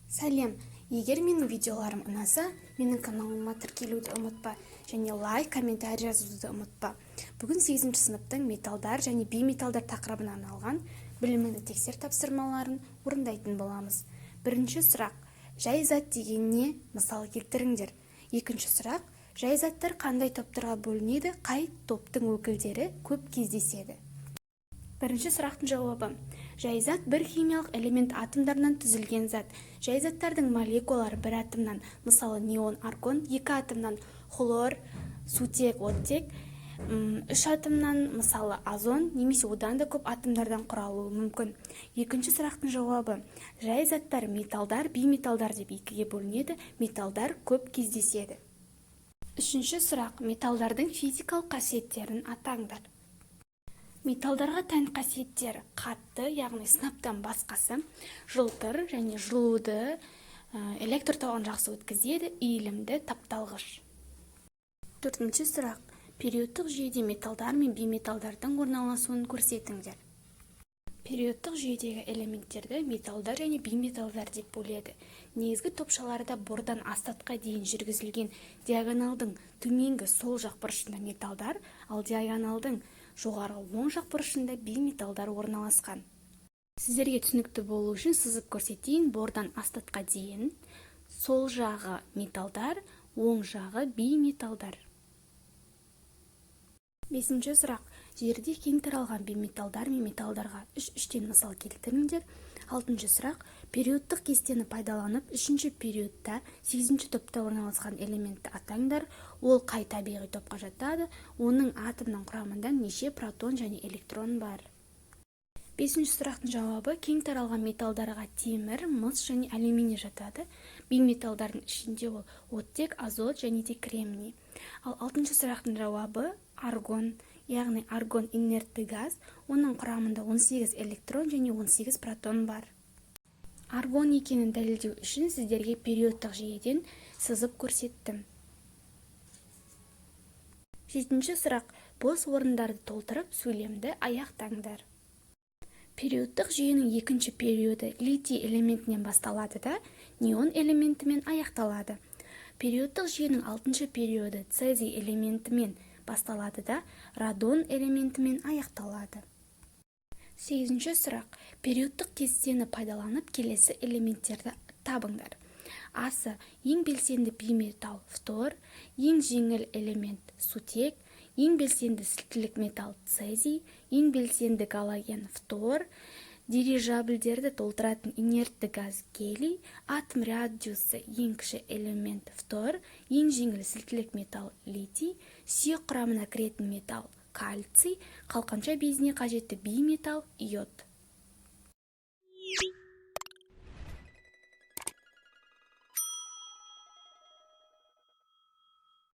Сәлем! Егер менің видеоларым ұнаса, менің каналыма тіркелуді ұмытпа және лайк, комментарий жазуды да ұмытпа. Бүгін 8 сыныптың металдар және бейметалдар тақырыбына арналған «Біліміңді тексер» тапсырмаларын орындайтын боламыз. Бірінші сұрақ: жай зат деген не? Мысал келтіріңдер. Екінші сұрақ: жай заттар қандай топтарға бөлінеді? Қай топтың өкілдері көп кездеседі? Бірінші сұрақтың жауабы: жай зат – бір химиялық элемент атомдарынан түзілген зат. Жай заттардың молекулалары бір атомнан, мысалы, неон, аргон, екі атомнан, хлор, сутек, оттек, үш атомнан, мысалы, озон, немесе одан да көп атомдардан құралуы мүмкін. Екінші сұрақтың жауабы: жай заттар металдар, бейметалдар деп екіге бөлінеді. Металдар көп кездеседі. Үшінші сұрақ: металдардың физикалық қасиеттерін атаңдар. Металдарға тән қасиеттер: қатты, яғни сынаптан басқасы, жылтыр және жылуды, электр тоғын жақсы өткізеді, иілімді, тапталғыш. Төртінші сұрақ: периодтық жүйеде металдар мен бейметалдардың орналасуын көрсетіңдер. Периодтық жүйедегі элементтерді металдар және бейметалдар деп бөледі. Негізгі топшаларда бордан астатқа дейін жүргізілген диагоналдың төменгі сол жақ бұрышында металдар, ал диагоналдың жоғарғы оң жақ бұрышында бейметалдар орналасқан. Сіздерге түсінікті болу үшін сызып көрсетейін. Бордан астатқа дейін сол жағы металдар, оң жағы бейметалдар. Бесінші сұрақ: жерде кең таралған бейметалдар мен металдарға үш-үштен мысал келтіріңдер. Алтыншы сұрақ: периодтық кестені пайдаланып, үшінші периодта сегізінші топта орналасқан элементті атаңдар. Ол қай табиғи топқа жатады? Оның атомының құрамында неше протон және электрон бар? Бесінші сұрақтың жауабы: кең таралған металдарға темір, мыс және алюминий жатады. Бейметалдардың ішінде ол оттек, азот және де кремний. Ал алтыншы сұрақтың жауабы: аргон, яғни аргон – инертті газ. Оның құрамында 18 электрон және 18 протон бар. Аргон екенін дәлелдеу үшін сіздерге периодтық жүйеден сызып көрсеттім. Жетінші сұрақ: бос орындарды толтырып, сөйлемді аяқтаңдар. Периодтық жүйенің екінші периоды литий элементінен басталады да, неон элементімен аяқталады. Периодтық жүйенің алтыншы периоды цезий элементімен басталады да, радон элементімен аяқталады. Сегізінші сұрақ: периодтық кестені пайдаланып, келесі элементтерді табыңдар. Асы: ең белсенді бейметалл фтор, ең жеңіл элемент сутек, ең белсенді сілтілік металл цезий, ең белсенді галоген фтор, дирижабльдерді толтыратын инертті газ гелий, атом радиусы ең кіші элемент фтор, ең жеңіл сілтілік металл литий, сүйек құрамына кіретін металл кальций, қалқанша безіне қажетті бейметалл йод.